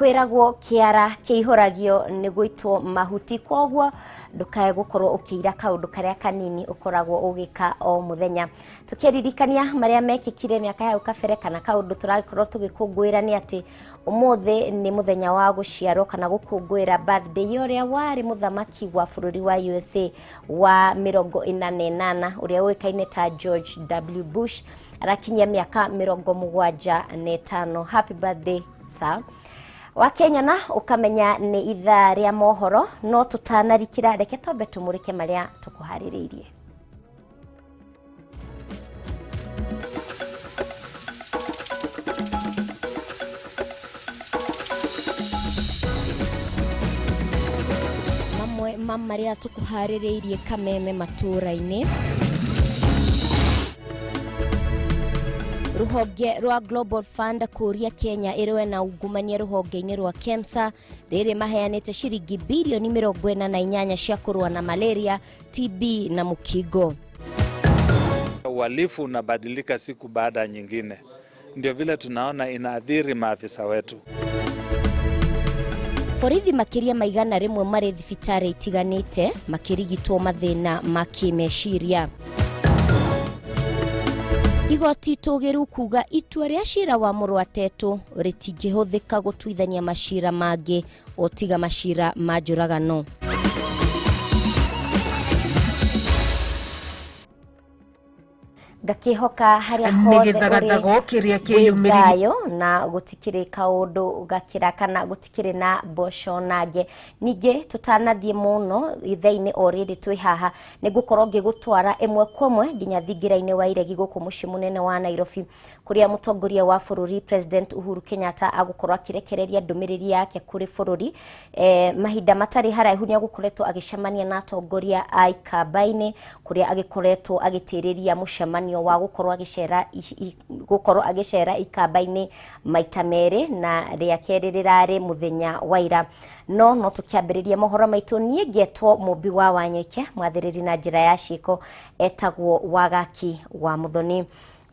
Kwĩragwo kĩara kĩihũragio nĩ gũitwo mahuti, kwoguo ndũkae gũkorwo ũkĩira kaũndũ karĩa kanini ũkoragwo ũgĩka o mũthenya. Tũkĩririkania marĩa mekĩkire mĩaka ya hau kabere kana kaũndũ tũragĩkorwo tũgĩkũngũĩra nĩ atĩ ũmũthĩ nĩ mũthenya wa gũciarwo kana gũkũngũĩra birthday ya ũrĩa warĩ mũthamaki wa bũrũri wa USA wa 48 ũrĩa ũĩkaine ta George W Bush, arakinyia mĩaka 75. Happy birthday sir. Wakenyana ũkamenya nĩ ithaa rĩa mohoro, no tũtanarikĩra reke twambe tũmũrĩke marĩa tũkũharĩrĩirie. Mamwe ma marĩa tũkũharĩrĩirie: kameme matũũra-inĩ, rũhonge rwa Global Fund kũria Kenya ĩrũe na ungumania rũhonge-inĩ rwa KEMSA, rĩrĩ maheanĩte ciringi birioni 48 cia kũrũa na malaria, TB na mũkingo. Uhalifu unabadilika siku baada ya nyingine, ndio vile tunaona inaathiri maafisa wetu. Borithi makĩria ma 100 marĩ thibitarĩ itiganĩte makĩrigitwo mathĩna ma kĩmeciria. Igoti itũgĩru kuga itua rĩa cira wa Mũrwatetũ rĩtingĩhũthĩka gũtuithania macira mangĩ o tiga macira ma njũragano. Ngakĩhoka harĩa nĩ hothe ũrĩ gĩthagathago kĩrĩa gwĩ kĩyumĩririe thayũ na gũtikĩrĩ kaũndũ gakĩra kana gũtikĩrĩ na mboco nange. Ningĩ tũtanathiĩ mũno ithaa-inĩ o rĩrĩ twĩ haha, nĩ ngũkorwo ngĩgũtwara ĩmwe kwa ĩmwe nginya thingira-inĩ wa iregi gũkũ mũciĩ mũnene wa Nairobi, kũrĩa mũtongoria wa bũrũri President Uhuru Kenyatta agũkorwo akĩrekereria ndũmĩrĩri yake kũrĩ bũrũri. Mahinda matarĩ haraihu nĩ agũkoretwo agĩcemania na atongoria a ikamba-inĩ, kũrĩa agĩkoretwo agĩtĩrĩria mũcemanio wa gũkorwo agĩcera gũkorwo agĩcera ikamba-inĩ maita merĩ, na rĩa kerĩ rĩrarĩ mũthenya wa ira. No tũkĩambĩrĩria mohoro maitũ, niĩ ngetwo Mũmbi wa Wanyoike, mwathĩrĩri na njĩra ya ciĩko etagwo Wagaki wa Mũthoni.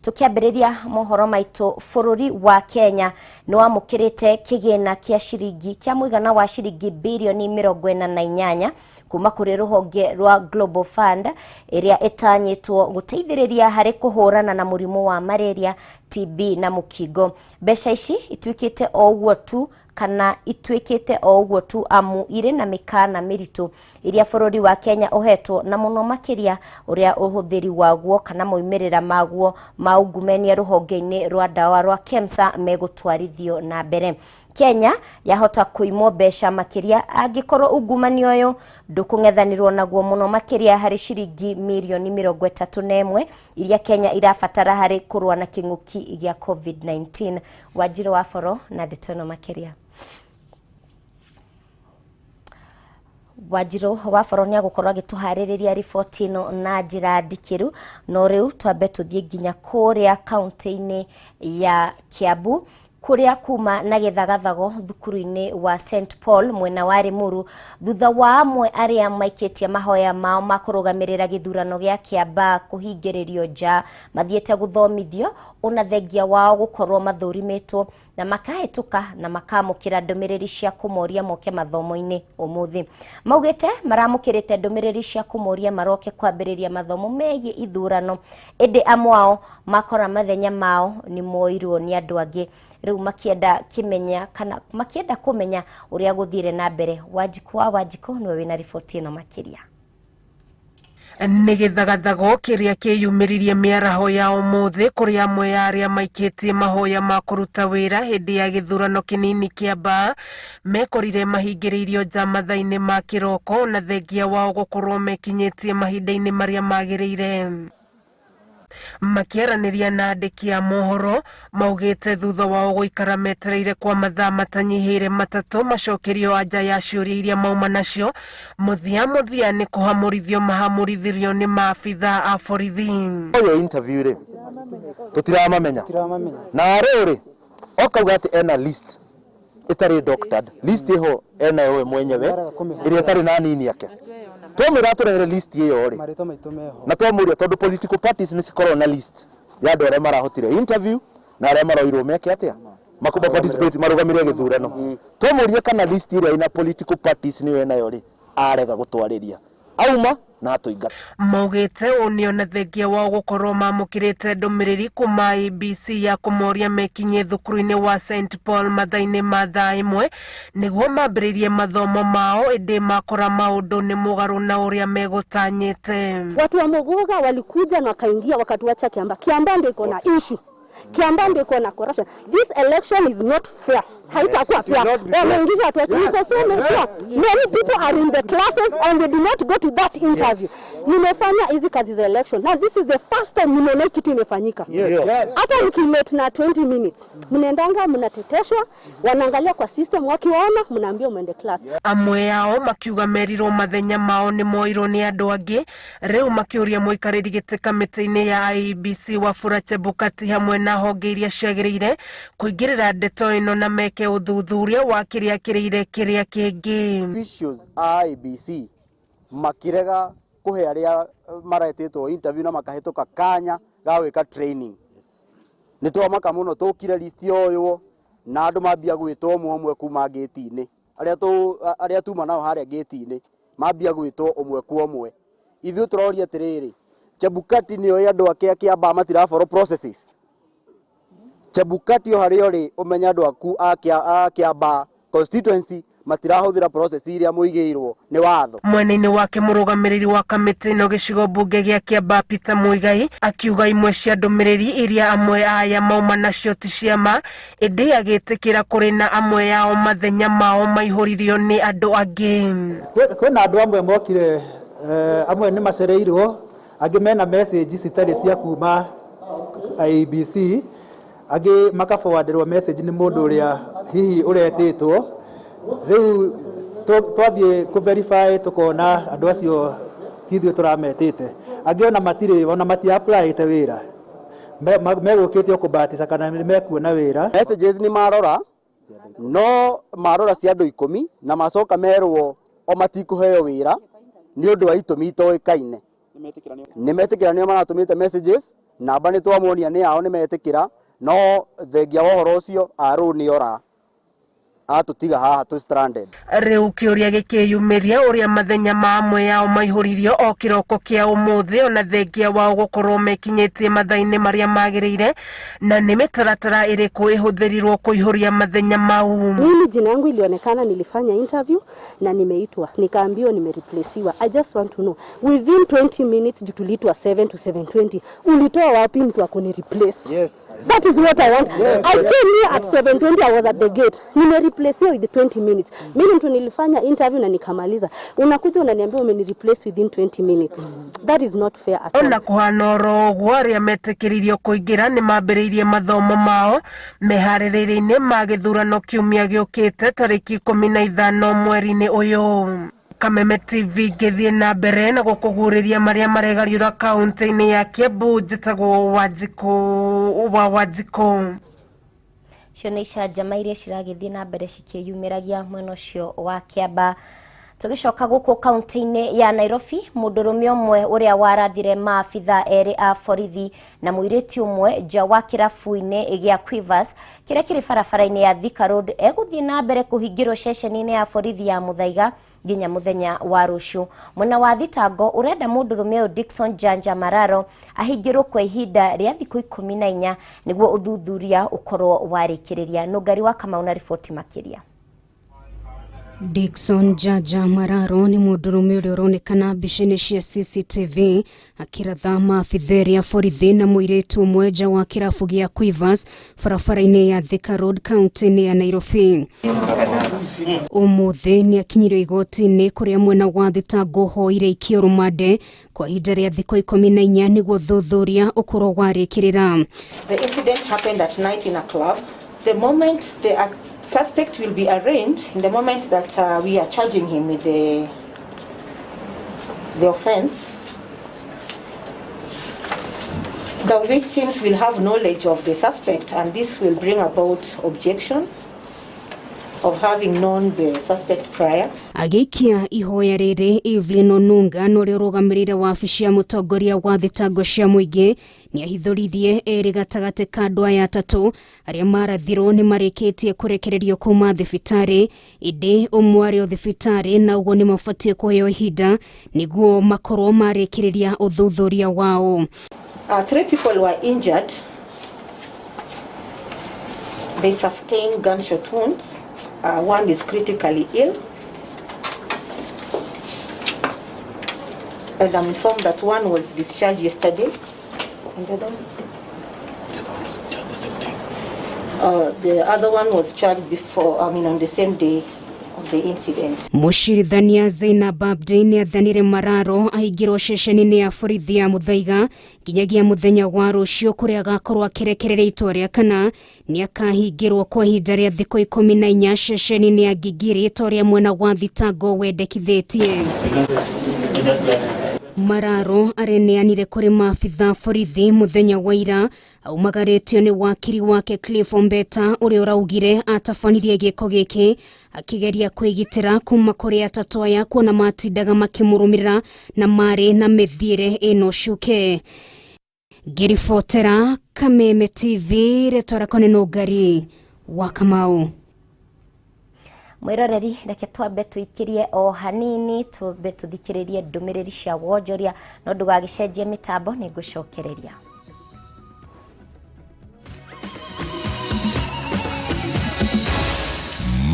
Tũkĩambĩrĩria mohoro maitũ, bũrũri wa Kenya nĩ wamũkĩrĩte kĩgĩna kĩa ciringi kĩa mũigana wa ciringi birioni 48 kuma kũrĩ rũhonge rwa Global Fund, ĩrĩa ĩtanyĩtwo gũteithĩrĩria harĩ kũhũrana na mũrimũ wa malaria, TB na mũkingo. Mbeca ici ituĩkĩte o ũguo tu kana ituĩkĩte o ũguo tu amu irĩ na mĩkana mĩritũ iria bũrũri wa Kenya ũhetwo, na mũno makĩria ũrĩa ũhũthĩri waguo kana moimĩrĩra maguo ma ungumania rũhonge-inĩ rwa ndawa rwa KEMSA megũtwarithio na mbere. Kenya yahota kũimwo mbeca makĩria angĩkorwo ungumania ũyũ ndũkũng'ethanĩrwo naguo, mũno makĩria harĩ ciringi mirioni 31 iria Kenya irabatara harĩ kũrũa na kĩng'ũki gĩa COVID-19. Wanjirũ wa Boro na ndeto ĩno makĩria. Wanjirũ wa Boro nĩ agũkorwo agĩtũharĩrĩria riboti ĩno na njĩra ndikĩru, no rĩu twambe tũthiĩ nginya kũrĩa kaũntĩ-inĩ ya Kiambu, kũrĩa kuma na gĩthagathago thukuru-inĩ wa St Paul mwena wa Limuru, thutha wa amwe arĩa maikĩtie mahoya mao ma kũrũgamĩrĩra gĩthurano gĩa Kiambaa kũhingĩrĩrio nja mathiĩte gũthomithio, ona thengia wao gũkorwo mathũrimĩtwo na makahĩtũka na makamũkĩra ndũmĩrĩri cia kũmoria moke mathomo-inĩ ũmũthĩ. Maugĩte maramũkĩrĩte ndũmĩrĩri cia kũmoria maroke kwambĩrĩria mathomo megiĩ ithurano, ĩndĩ amwe ao makora mathenya mao nĩ moirwo nĩ andũ angĩ. Rĩu makĩenda kĩmenya kana makĩenda kũmenya ũrĩa gũthire na mbere. Wanjikũ wa Wanjikũ nĩwe wĩna riboti ĩno makĩria. Nĩ gĩthagathago kĩrĩa kĩyumĩririe mĩaraho ya ũmũthĩ, kũrĩa amwe ya arĩa maikĩtie mahoya ma kũruta wĩra hĩndĩ ya gĩthurano kĩnini kĩa mbaa mekorire mahingĩrĩirio nja mathaa-inĩ ma kĩroko, na thengia wao gũkorwo mekinyĩtie mahinda-inĩ marĩa magĩrĩire. Makĩaranĩria na andĩki a mohoro, maugĩte thutha wao gũikara metereire kwa mathaa matanyihĩire 3 macokerio anja ya ciũria iria mauma nacio, mũthia mũthia nĩ kũhamũrithio mahamũrithirio nĩ maabithaa a borithi. Oyo interview rĩ, tũtiramamenya na rĩu rĩ okauga atĩ ena list ĩtarĩ doctored, list ĩho enayo we mwenyewe ĩrĩa ĩtarĩ na nini ake. Twamwĩra atũrehere list ĩyo rĩ, na twamũria tondũ political parties nĩ cikoragwo na list ya andũ arĩa marahotire interview na arĩa maroirwo meke atĩa. Makuba participate marugamire githurano. Twamuria kana list ira ina political parties niyo nayo ri arega gutwariria. Auma na atuingata. Maugite ũũ nĩ ona thengia wao gũkorwo mamũkĩrĩte ndũmĩrĩri kuma IEBC ya kũmoria mekinyie thukuru-inĩ wa St Paul mathaa-inĩ ma thaa 1 nĩguo mambĩrĩrie mathomo mao, ĩndĩ makora maũndũ nĩ mũgarũ na ũrĩa megũtanyĩte. Watu wa Muguga walikuja na wakaingia wakatuacha Kiambaa. Kiambaa ndio iko na issue. Kiambaa ndio iko na corruption. This election is not fair. Haitakuwa fair. Wameingisha watu wetu. Niko so sure many people are in the classes and they do not go to that interview. Nimefanya hizi kazi za election. Now this is the first time nimeona kitu imefanyika. Hata mkilate na 20 minutes, mnaendanga mnateteshwa, wanaangalia kwa system, wakiwaona mnaambia muende class. Amwe yao makiuga merirwo mathenya mao ni moirwo ni andu angi, riu makiuria muikariri giti kamiti-ini ya IEBC Wafula Chebukati hamwe na honge iria ciagiriire kuingirira ndeto ino na meke uthuthuria wa kiria kirire kiria kingi. Officials a IEBC makirega kuhe aria maretitwo interview na makahituka kanya ga gwika training. Ni twamaka muno tukire list yoywo na andu mambia gwitwo umwe umwe kuma gate-ini. Aria tuma nao haria gate-ini mambia gwitwo umwe kwa umwe. Ithuĩ tũroria atiriri, Chebukati nĩoĩ andũ ake a Kiambaa matirafollow processes. Chebukati o harĩa ũrĩ ũmenye andũ aku a Kiambaa constituency matirahuthira process iria muigirwo ni watho. Mwena-inĩ wake mũrũgamĩrĩri wa kamĩtĩ ĩno gĩcigo mbunge gĩa Kiambaa Peter Muigai akiuga imwe cia ndũmĩrĩri iria amwe aya mauma nacio ti ciama, ĩndĩ agĩtĩkĩra kũrĩ na amwe yao mathenya mao maihũririo nĩ andũ angĩ. Kwĩna andũ amwe mokire, amwe nĩ macereirwo, angĩ mena message citarĩ cia kuma IEBC, angĩ makaforwardirwo message nĩ mũndũ ũrĩa hihi ũretĩtwo. Rĩu twathiĩ kũ verify tukona andũ acio ti ithuĩ tũrametĩte, angĩ ona matirĩ ona mati applyĩte wĩra, megũkĩte o kũbahatisha kana nĩ mekuona wĩra. Messages nĩ marora, no marora cia andũ 10 na macoka merwo o matikũheo wĩra nĩ ũndũ wa itũmi itoĩkaine. Nĩ metĩkĩra nĩo maratũmĩte messages, namba nĩ twamonia nĩ ao nĩ metĩkĩra, no thengia wa ũhoro ũcio arũ nĩ ora atutiga haha tu stranded. Riu kiuria gikiyumiria uria mathenya ma amwe yao maihuririo o kiroko kia umuthi ona thengia wao gukorwo mekinyitie mathaa-ini maria magiriire, na ni mitaratara iriku ihuthirirwo kuihuria mathenya mau. Mimi jina yangu ilionekana, nilifanya interview na nimeitwa, nikaambiwa nimereplacewa. I just want to know within 20 minutes tulitwa 7 to 7:20, ulitoa wapi mtu akuni replace? Yes. That is what I want. Yes. I came here at 7:20, I was at the gate. Nimereplace with 20 minutes. Mimi mtu nilifanya interview na nikamaliza. Unakuja unaniambia umenireplace within 20 minutes. That is not fair at all. Ona kuhana oro ũguo, arĩa metĩkĩririo kũingĩra nĩ mambĩrĩirie mathomo mao meharĩrĩria-inĩ ma gĩthurano kiumia gĩũkĩte tarĩki 15 mweri-inĩ ũyũ. Kameme TV ngĩthiĩ na mbere na gũkũguũrĩria marĩa maregariũra kaunti-inĩ ya Kiambu. Njĩtagwo Wanjikũ wa Wanjikũ. Cio nĩ icanjama iria ciragĩthiĩ na mbere cikĩyumĩragia mwena ũcio wa Kiambaa. Tũgĩcoka gũkũ kaunti-inĩ ya Nairobi, mũndũrũme ũmwe ũrĩa warathire maabitha erĩ a borithi na mũirĩtu ũmwe nja wa kĩrabu-inĩ gĩa Quivers kĩrĩa kĩrĩ barabara-inĩ ya Thika Road egũthiĩ na mbere kũhingĩrwo ceceni-inĩ ya borithi ya Muthaiga nginya mũthenya wa rũciũ. Mwena wa thitango ũrenda mũndũrũme ũyũ Dickson Janja Mararo ahingĩrwo kwa ihinda rĩa thikũ 14 nĩguo ũthuthuria ũkorwo warĩkĩrĩria. Nũngari wa Kamau na riboti makĩria. Dickson Jaja Mararo ni mũndũrũme ũrĩa ũronekana mbica-inĩ cia CCTV akĩratha maabitha erĩ a borithi na mũirĩtu ũmwe nja wa kĩrabu gĩa Quivers barabara-inĩ ya Thika Road kaunti-inĩ ya Nairobi. Ũmũthĩ nĩ akinyirio igoti-inĩ kũrĩa mwena wa thitango ũhoire ikio rũmande kwa ihinda rĩa thikũ 14 nĩguo ũthuthuria ũkorwo warĩkĩrĩra. The incident happened at night in a club. The moment the suspect will be arraigned, in the moment that we are charging him with the offense, the victims will have knowledge of the suspect, and this will bring about objection. of having known the suspect prior. Agĩikia ihoya rĩrĩ, Evelyn Onunga na ũrĩa ũrũgamĩrĩire wabici ya mũtongoria wa thitango cia mũingĩ nĩahithũririe erĩ gatagatĩ ka andũ aya atatũ arĩa marathirwo nĩ marĩkĩtie kũrekererio kuma thibitarĩ, ĩndĩ ũmwe arĩ o thibitarĩ na ũguo nĩ mabatiĩ kũheo ihinda nĩguo makorwo marĩkĩrĩria ũthuthuria wao. 3 people were injured. They sustained gunshot wounds. One is critically ill. And I'm informed that one was discharged yesterday. And the other one? The other one was charged the same day. The other one was charged before, I mean, on the same day of the incident. Mũcirithania Zainab Abdi nĩathanire Mararo ahingĩrwo ceceni-inĩ ya borithi ya Muthaiga nginyagia mũthenya wa rũciũ kũrĩa agakorwo akĩrekereria itua rĩa kana nĩakahingĩrwo kwa ihinda rĩa thikũ 14 ceceni-inĩ ya Ngigiri ta ũrĩa mwena wa thitango wendekithĩtie. Mararo areneanire kũrĩ maabitha borithi mũthenya wa ira aumagarĩtio nĩ wakiri wake Cliff Ombeta ũrĩa ũraugire atabanirie gĩko gĩkĩ akĩgeria kwĩgitĩra kuma kũrĩ atatũ aya kuona matindaga makĩmũrũmĩrĩra na marĩ na mĩthiĩre ĩno cuke. Ngĩribotera Kameme TV, rĩtwa rĩakwa nĩ Nũngari wa Kamau. Mwiroreri, reke twambe tuikirie o hanini, twambe tuthikiririe ndumiriri cia wonjoria no ndũgagĩcenjie mĩtambo nĩ ngũcokereria.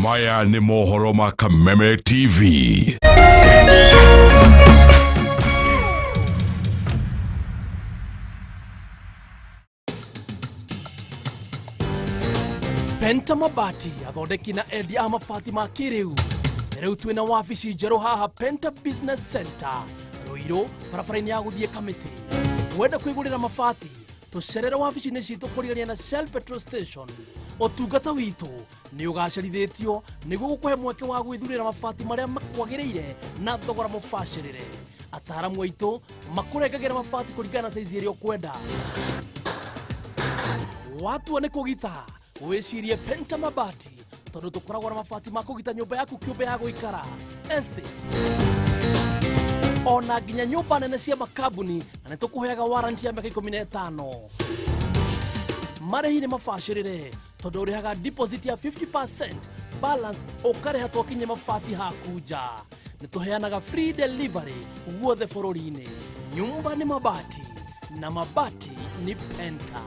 Maya nĩ mohoro ma Kameme TV. Penta Mabati athondeki na endia a mabati ma kĩrĩu. Rĩu twĩna wabici njerũ haha Penta Business Center Ruiru, barabara-inĩ ya gũthiĩ Kamĩtĩ. Wenda kwĩgũrĩra mabati, tũcerere wabici-inĩ citũ kũrigania na Shell Petrol Station. Ũtungata witũ nĩ ũgacerithĩtio nĩguo gũkũhe mweke wa gwĩthurĩra mabati marĩa makwagĩrĩire na thogora mũbacĩrĩre. Ataaramu aitũ makũrengagĩra mabati kũringana na saizi ĩrĩa ũkwenda. Watua nĩ kũgita, wĩcirie Penta Mabati tondũ tũkoragwo na mabati ma kũgita nyũmba yaku kĩũmbe ya gũikara, estates, ona nginya nyũmba nene cia makambuni, na nĩ tũkũheaga warranty ya mĩaka 15. Marĩhi nĩ mabacĩrĩre tondũ ũrĩhaga deposit ya 50%, balance ũkarĩha twakinye mabati haku nja. Nĩ tũheanaga free delivery guothe bũrũri-inĩ. Nyumba nĩ mabati na mabati nĩ Penta.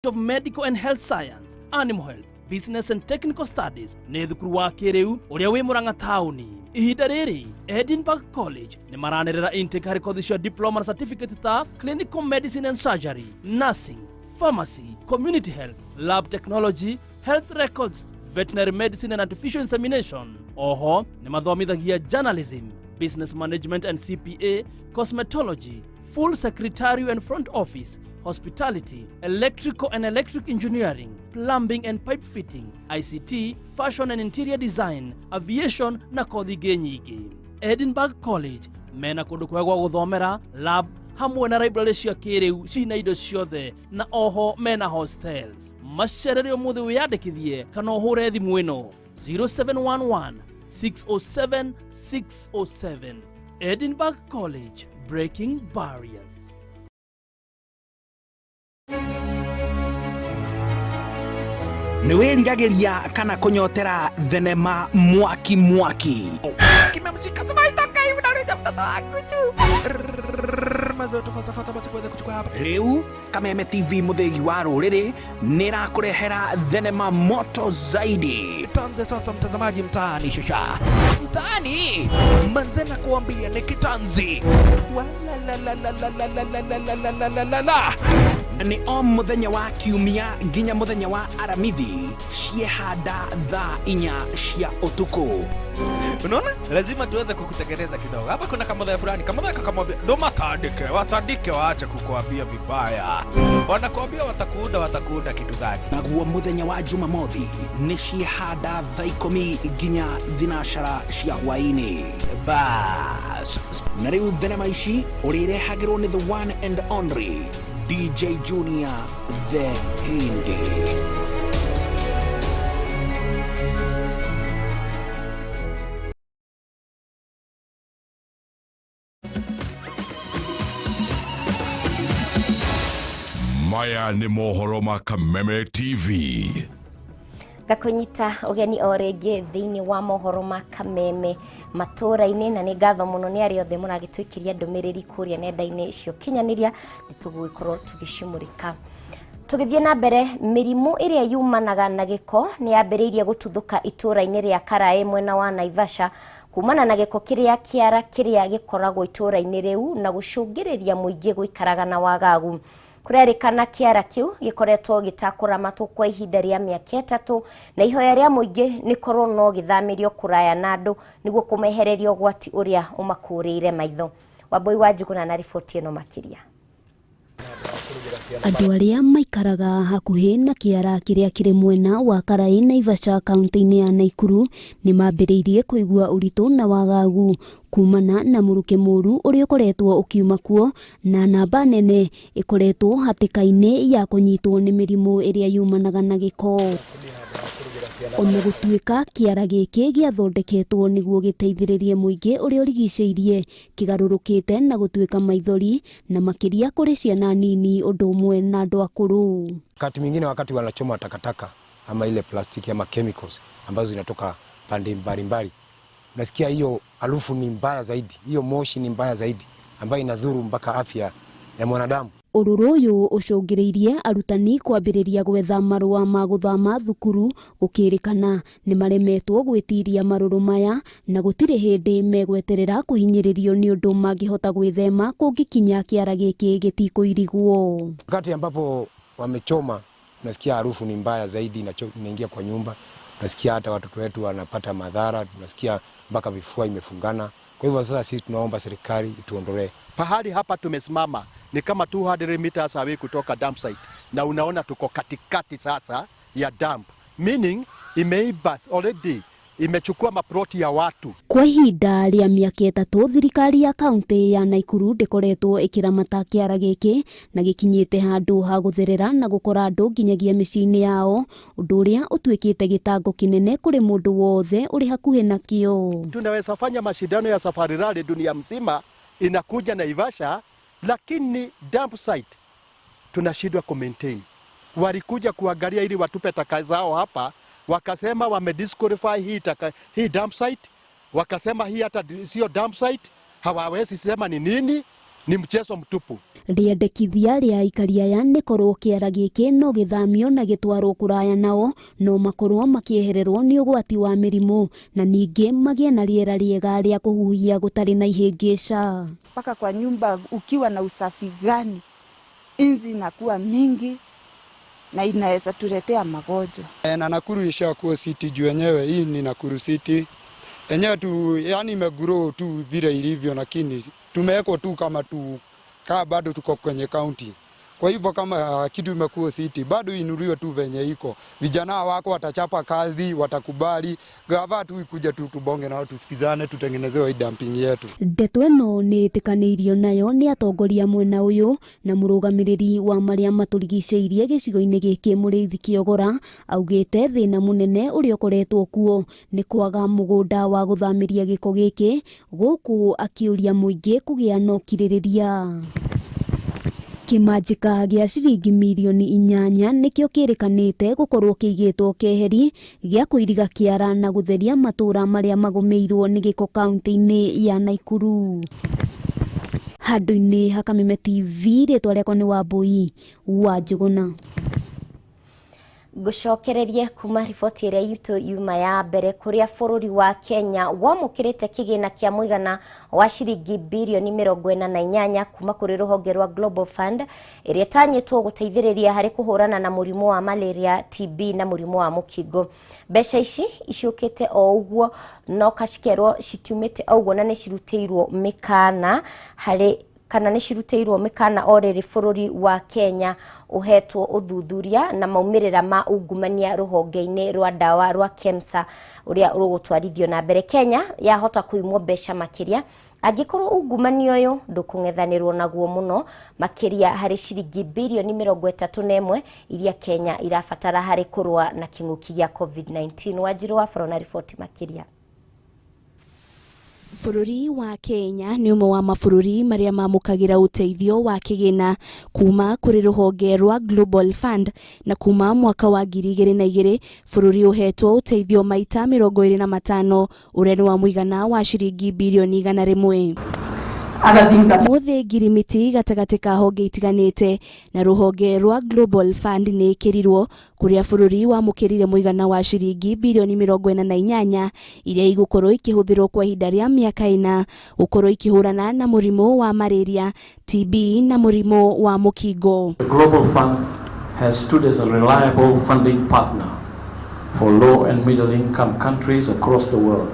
Of Medical and Health Science, Animal Health, Business and Technical Studies nĩ thukuru wa kĩrĩu ũrĩa wĩ Murang'a taũni. Ihinda rĩrĩ Edinburgh College nĩ maranĩrĩra intake harĩ kothi cia diploma na certificate ta Clinical Medicine and Surgery, Nursing, Pharmacy, Community Health, Lab Technology, Health Records, Veterinary Medicine and Artificial Insemination. Oho nĩ mathomithagia Journalism, Business Management and CPA, Cosmetology, Full Secretarial and Front Office, Hospitality, Electrical and Electric Engineering, Plumbing and Pipe Fitting, ICT, Fashion and Interior Design, Aviation na kothi ingĩ nyingĩ. Edinburgh College mena kũndũ kwega gwa gũthomera, lab hamwe na library cia kĩrĩu cina indo ciothe, na oho mena hostels. Macerere ũmũthĩ wĩyandĩkithie kana ũhũre thimũ ĩno 0711 607 607. Edinburgh College, breaking barriers. Nĩ wĩriragĩria kana kũnyotera thenema mwaki mwaki? Rĩu Kameme TV mũthĩgi wa rũrĩrĩ nĩ ĩrakũrehera thenema moto zaidi. Tuanze sasa mtazamaji, mtaani shasha mtaani manze na kuambia ni kitanzi Walalalalalalalalalalalala. Nĩ o mũthenya wa kiumia nginya mũthenya wa aramithi ciehanda thaa 4 cia ũtukũ. Unaona, lazima tuweze kukutengeneza kidogo. Hapa kuna kamodha fulani, kamodha kakamwambia ndo matandike, watandike, waache kukuambia vibaya. Wanakuambia watakuunda, watakuunda kitu gani? Naguo mũthenya wa Jumamothi nĩ ciehanda thaa 10 nginya 12 cia hwaĩ-inĩ. Bas, na rĩu thenema ici ũrĩrehagĩrwo nĩ the one and only DJ Junior the Hindi. Maya nĩ mohoro ma Kameme TV. Ngakunyita ũgeni o rĩngĩ thĩinĩ wa mohoro ma Kameme matũra-inĩ, na nĩ ngatho mũno nĩ arĩa othe mũragĩtũikĩria ndũmĩrĩri kũrĩa nenda-inĩ cia ũkinyanĩria, nĩ tũgũgĩkorwo tũgĩcimũrĩka. Tũgĩthiĩ na mbere, mĩrimũ ĩrĩa yumanaga na gĩko nĩ yambĩrĩirie gũtuthũka itũra-inĩ rĩa Karaĩ mwena wa Naivasha kumana na gĩko kĩrĩa kĩara kĩrĩa gĩkoragwo itũra-inĩ rĩu na gũcũngĩrĩria mũingĩ gũikaraga na wagagu. Kũrerĩkana kĩara kĩu gĩkoretwo gĩtakũramatwo kwa ihinda rĩa mĩaka 3 na ihoya rĩa mũingĩ nĩ korwo no gĩthamĩrio kũraya na andũ nĩguo kũmehereria ũgwati ũrĩa ũmakũrĩire maitho. Wambui wa Njuguna na riboti ĩno makĩria. Andũ arĩa maikaraga hakuhĩ na kĩara kĩrĩa kĩrĩ mwena wa Karaĩ Naivasha kaunti-inĩ ya Naikuru nĩ mambĩrĩirie kũigua ũritũ na wagagu kumana na mũrukĩ mũru ũrĩa ũkoretwo ũkiuma kuo, na namba nene ĩkoretwo hatĩka-inĩ ya kũnyitwo nĩ mĩrimũ ĩrĩa yumanaga na gĩko. Ona gũtuĩka kĩara gĩkĩ gĩathondeketwo nĩguo gĩteithĩrĩrie mũingĩ ũrĩa ũrigicĩirie, kĩgarũrũkĩte na gũtuĩka maithori na makĩria kũrĩ ciana nini ũndũ ũmwe na andũ akũrũ. Wakati mwingine wakati wanachoma takataka ama ile plastiki ama chemicals ambazo zinatoka pande mbalimbali, nasikia hiyo harufu ni mbaya zaidi, hiyo moshi ni mbaya zaidi ambayo inadhuru mpaka afya ya mwanadamu. Ũrũrũ ũyũ ũcũngĩrĩirie arutani kwambĩrĩria gwetha marũa ma gũthama thukuru gũkĩrĩkana nĩ maremetwo gwĩtiria marũrũ maya na gũtirĩ hĩndĩ megweterera kũhinyĩrĩrio nĩ ũndũ mangĩhota gwĩthema kũngĩkinya kĩara gĩkĩ gĩtikũirigwo. Wakati ambapo wamechoma, unasikia harufu ni mbaya zaidi, inaingia kwa nyumba, unasikia hata watoto wetu wanapata madhara, tunasikia mpaka vifua imefungana. Kwa hivyo sasa sisi tunaomba serikali ituondolee. Pahali hapa tumesimama ni kama 200 meters away kutoka dump site, na unaona tuko katikati sasa ya dump, meaning imeiba already, imechukua maploti ya watu. Kwa ihinda rĩa mĩaka 3 thirikari ya kaunti ya Naikuru ndĩkoretwo ĩkĩramata kĩara gĩkĩ na gĩkinyĩte handũ ha gũtherera na gũkora andũ nginyagia mĩciĩ-inĩ yao, ũndũ ũrĩa ũtuĩkĩte gĩtango kĩnene kũrĩ mũndũ wothe ũrĩ hakuhĩ nakĩo. Tunaweza fanya mashindano ya Safari Rally dunia mzima, inakuja Naivasha, lakini dump site tunashindwa ku maintain. Walikuja kuangalia ili watupe taka zao hapa, wakasema wame disqualify hii taka, hii dump site, wakasema hii hata sio dump site, hawawezi sema ni nini, ni mchezo mtupu. Rĩendekithia rĩa aikari aya nĩ korwo kĩara gĩkĩ no gĩthamio na gĩtwarwo kũraya nao no makorwo makĩehererwo nĩ ũgwati wa mĩrimũ na ningĩ magĩe na rĩera rĩega rĩa kũhuhia gũtarĩ na ihĩngĩca. Mpaka kwa nyumba ukiwa na usafi gani, inzi inakuwa mingi na inaweza tuletea magonjwa. Na Nakuru ishakuwa city juu yenyewe, hii ni Nakuru city yenyewe tu, yani imegrow tu vile ilivyo, lakini tumewekwa tu kama tu kaa bado tuko kwenye county. Kwa hivyo kama kitu imekuwa city bado inuliwe tu venye iko. Vijana wako watachapa kazi, watakubali. Gava tu ikuja tu tubonge na tusikizane, tutengenezewe hii dumping yetu. Ndeto ĩno nĩ ĩtĩkanĩirio nayo nĩ atongoria mwena ũyũ na mũrũgamĩrĩri wa marĩa matũrigicĩirie gĩcigo-inĩ gĩkĩ Mũrĩithi Kĩogora augĩte thĩna mũnene ũrĩa ũkoretwo kuo nĩ kwaga mũgũnda wa gũthamĩria gĩko gĩkĩ, gũkũ akĩũria mũingĩ kũgĩa na ũkirĩrĩria. Kĩmanjĩka gĩa ciringi mirioni 8 nĩkĩo kĩrĩkanĩte gũkorwo kĩigĩtwo keheri gĩa kũiriga kĩara na gũtheria matũra marĩa magũmĩirwo nĩ gĩko kaunti-inĩ ya Naikuru. Handũ-inĩ ha Kameme TV, rĩtwa rĩakwa nĩ Wambui wa Njuguna. Ngũcokererie kuma riboti ĩrĩa itũ yuma ya mbere kũrĩa bũrũri wa Kenya wamũkĩrĩte kĩgĩna kĩa mũigana wa ciringi birioni 48 kuma kũrĩ rũhonge rwa Global Fund ĩrĩa ĩtanyĩtwo gũteithĩrĩria harĩ kũhũrana na mũrimũ wa malaria, TB na mũrimũ wa mũkingo. Mbeca ici iciũkĩte o ũguo no kacikerwo citiumĩte o ũguo na nĩ cirutĩirwo mĩkana harĩ Kana nĩ cirutĩirwo mĩkana o rĩrĩ bũrũri wa Kenya ũhetwo ũthuthuria na maumĩrĩra ma ungumania rũhonge-inĩ rwa ndawa rwa KEMSA ũrĩa rũgũtwarithio na mbere. Kenya yahota kũimwo mbeca makĩria angĩkorwo ungumania ũyũ ndũkũng'ethanĩrwo naguo mũno makĩria harĩ ciringi birioni 31 iria Kenya irabatara harĩ kũrũa na kĩng'ũki gĩa COVID-19. Wanjiru wa Boro na riboti makĩria. Bũrũri wa Kenya nĩ ũmwe wa mabũrũri marĩa mamũkagĩra ũteithio wa kĩgĩna kuma kũrĩ rũhonge rwa Global Fund, na kuma mwaka wa 2002 bũrũri ũhetwo ũteithio maita 25 ũrĩa nĩ wa mũigana wa ciringi birioni 100. Mũthĩ ngirimiti gatagatĩ ka honge itiganĩte na rũhonge rwa Global Fund nĩ ĩkĩrirwo kũrĩa bũrũri wamũkĩrire mũigana wa ciringi birioni 48 iria igũkorwo ikĩhũthĩrwo kwa ihinda rĩa mĩaka 4 gũkorwo ikĩhũrana na mũrimũ wa malaria, TB na mũrimũ wa mũkingo. The Global Fund has stood as a reliable funding partner for low and middle income countries across the world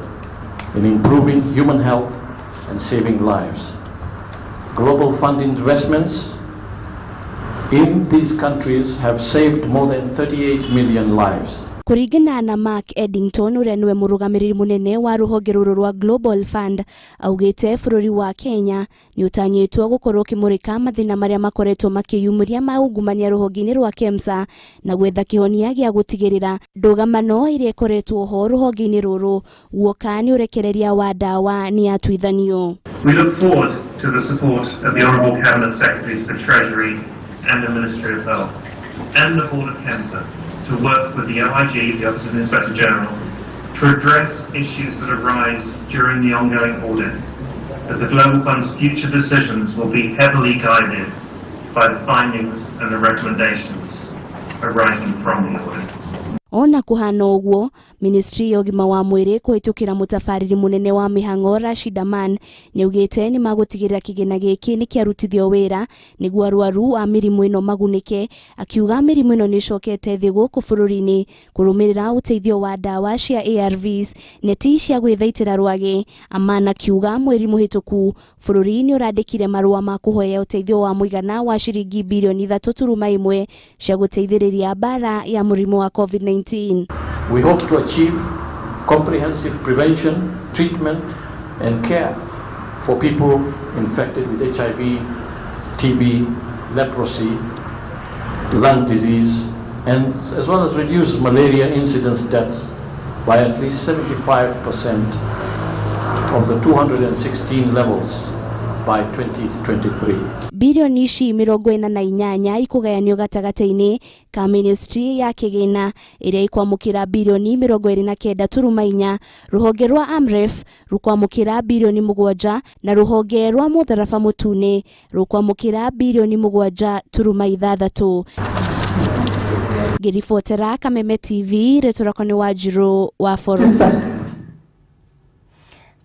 in improving human health and saving lives. Global Fund investments in these countries have saved more than 38 million lives. Kũringana na Mark Eddington ũrĩa nĩwe mũrũgamĩrĩri mũnene wa rũhonge rũrũ rwa Global Fund, augĩte bũrũri wa Kenya nĩ ũtanyĩtwo gũkorwo ũkĩmũrĩka mathĩna marĩa makoretwo makĩyumĩria ma ungumania rũhonge-inĩ rwa KEMSA na gwetha kĩhonia gĩa gũtigĩrĩra ndũgamano ĩrĩa ĩkoretwo ho rũhonge-inĩ rũrũ guoka nĩ ũrekereria wa ndawa nĩ yatuithanio. We look forward to the support of the Honourable Cabinet Secretaries for Treasury and the Ministry of Health and the Board of KEMSA to work with the OIG, the Office of the Inspector General, to address issues that arise during the ongoing audit, as the Global Fund's future decisions will be heavily guided by the findings and the recommendations arising from the audit. Ona kuhana ũguo, Ministry ya ũgima wa mwĩrĩ kũhĩtũkĩra mũtabarĩri mũnene wa mĩhang'o Rashid Aman nĩaugĩte nĩmagũtigĩrĩra kĩgĩna gĩkĩ nĩkĩarutithio wĩra nĩguo arwaru a mĩrimũ ĩno magunĩke, akiuga mĩrimũ ĩno nĩĩcokete thĩ gũkũ bũrũri-inĩ kũrũmĩrĩra ũteithio wa ndawa cia ARVs neti cia gwĩthaitĩra rwagĩ. Aman akiuga mweri mũhĩtũku bũrũri nĩũrandĩkire marũa ma kũhoya ũteithio wa mũigana wa ciringi birioni 3.1 cia gũteithĩrĩria mbara ya mũrimũ wa COVID-19. We hope to achieve comprehensive prevention, treatment, and care for people infected with HIV, TB, leprosy, lung disease, and as well as reduce malaria incidence deaths by at least 75% of the 216 levels by 2023. Birioni ici 48 ikũgayanio gatagatĩ-inĩ ka Ministry ya kĩgĩna ĩrĩa ĩkwamũkĩra birioni 29.4, rũhonge rwa AMREF rũkwamũkĩra birioni 7 na rũhonge rwa Mũtharaba Mũtune rũkwamũkĩra birioni 7.6. Ngĩribotera Kameme TV, rĩtwa rĩakwa nĩ Wanjiru wa Boro.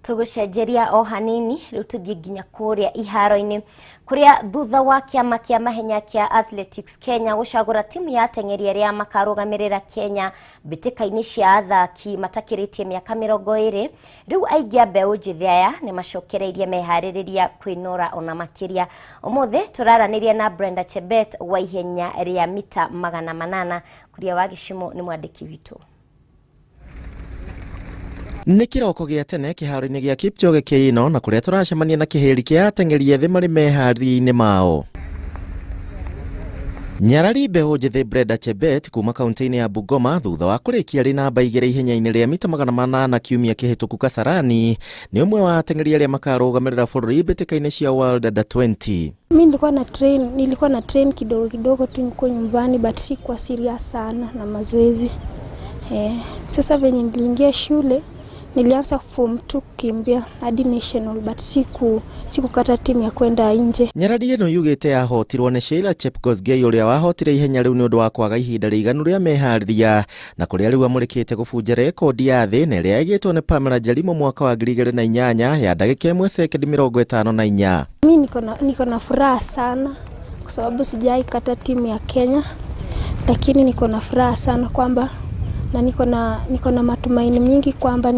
Tũgũcenjeria o hanini rĩu tũthiĩ nginya kũrĩa iharo-inĩ kũrĩa thutha wa kĩama kĩa mahenya kĩa Athletics Kenya gũcagũra timu ya ateng'eri arĩa makarũgamĩrĩra Kenya mbĩtĩka-inĩ cia athaki matakĩrĩtie mĩaka 20, rĩu aingĩ a mbeũ njĩthĩ aya nĩ macokereirie meharĩrĩria kwĩnora ona makĩria. Ũmũthĩ tũraranĩria na Brenda Chebet wa ihenya rĩa mita 800 kũrĩa wa Gĩcimo nĩ mwandĩki witũ. Nĩ kĩroko gĩa tene kĩharo-inĩ gĩa Kipchoge Keino na kũrĩa tũracemania na kĩhĩri kĩa ateng'eri ethĩ marĩ meharĩria-inĩ mao. Nyarari mbeũ njĩthĩ Brenda Chebet kuma kaunti-inĩ ya Bungoma thutha wa kũrĩkia arĩ namba 2 ihenya-inĩ rĩa mita 800 kiumia kĩhĩtũku Kasarani nĩ ũmwe wa ateng'eri arĩa makarũgamĩrĩra bũrũri mbĩtĩka-inĩ cia World Under 20. Mimi nilikuwa na train kidogo kidogo tu niko nyumbani, but sikuwa serious sana na mazoezi. Sasa venye niliingia shule nilianza form 2 kukimbia hadi national, but sikukata timu ya kwenda nje. Nyarari ĩno yugĩte yahotirwo nĩ Sheila Chepkosgei ũrĩa wahotire ihenya rĩu nĩ ũndũ wa kwaga ihinda rĩiganu rĩa meharĩria na kũrĩa rĩu amũrĩkĩte gũbunja rekondi ya thĩ na ĩrĩa ĩgĩtwo nĩ Pamela Jelimo mwaka wa 2008 ya ndagĩka 1 sekendi 54. Mimi niko na furaha sana kwa sababu sijai kata timu ya Kenya, lakini niko na furaha sana kwamba na niko na matumaini mingi kwamba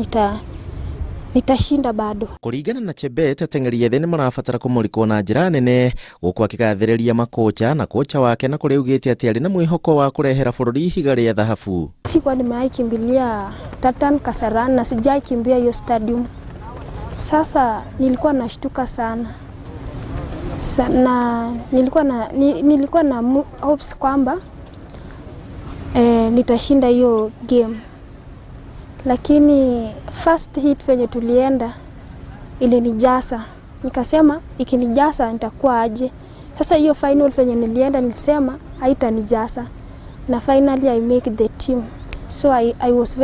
Nitashinda bado. Kũringana na Chebet, ateng'eri ethĩ nĩ marabatara kũmũrĩkwo na njĩra nene gũkũ akĩgathĩrĩria makocha na kocha wake na kũrĩa augĩte atĩ arĩ na mwĩhoko wa kũrehera bũrũri ihiga rĩa thahabu. Sikuwa nimewahi kimbilia Tartan Kasarani na sijai kimbia hiyo stadium. Sasa nilikuwa nashtuka sana. Na nilikuwa na hopes kwamba nitashinda hiyo game. Lakini first hit venye tulienda ilinijasa. Nikasema ikinijasa nitakuwa aje. Sasa hiyo final venye nilienda nilisema haitanijasa. Na finally I make the team. So I was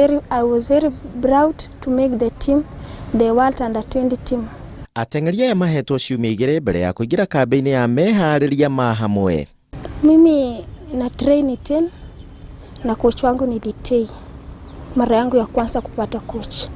very proud to make the team, the World Under 20 team. Ateng'eri aya mahetwo ciumia 2 mbere ya kũingĩra kambĩ-inĩ ya meharĩria ma hamwe. Mimi na train 10 na coach wangu ni Litei. Mara yangu ya kwanza kupata coach.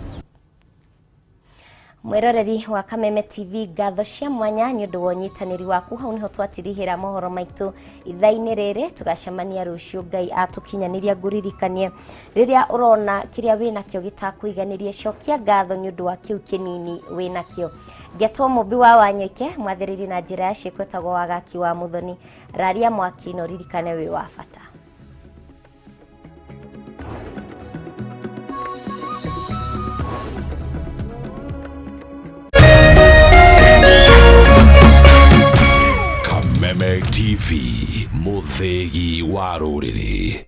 Mwiroreri wa Kameme TV, ngatho cia mwanya nĩ ũndũ wa ũnyitanĩri waku. Hau niho twatirihĩra mohoro maitũ ithaa-inĩ rĩrĩ, tũgacemania rũciũ Ngai atũkinyanĩria. Ngũririkanie rĩrĩa ũrona kĩrĩa wĩnakĩo gĩtakũiganĩrie, cokia ngatho nĩ ũndũ wa kĩu kĩnini wĩnakĩo. Ngetwo Mũmbi wa Wanyoike, mwathĩrĩri na njĩra ya ciĩko etagwo Wagaki wa Mũthoni. Raria mwaki na ũririkane wĩ wa bata. Kameme TV, mũthĩgi wa rũrĩrĩ.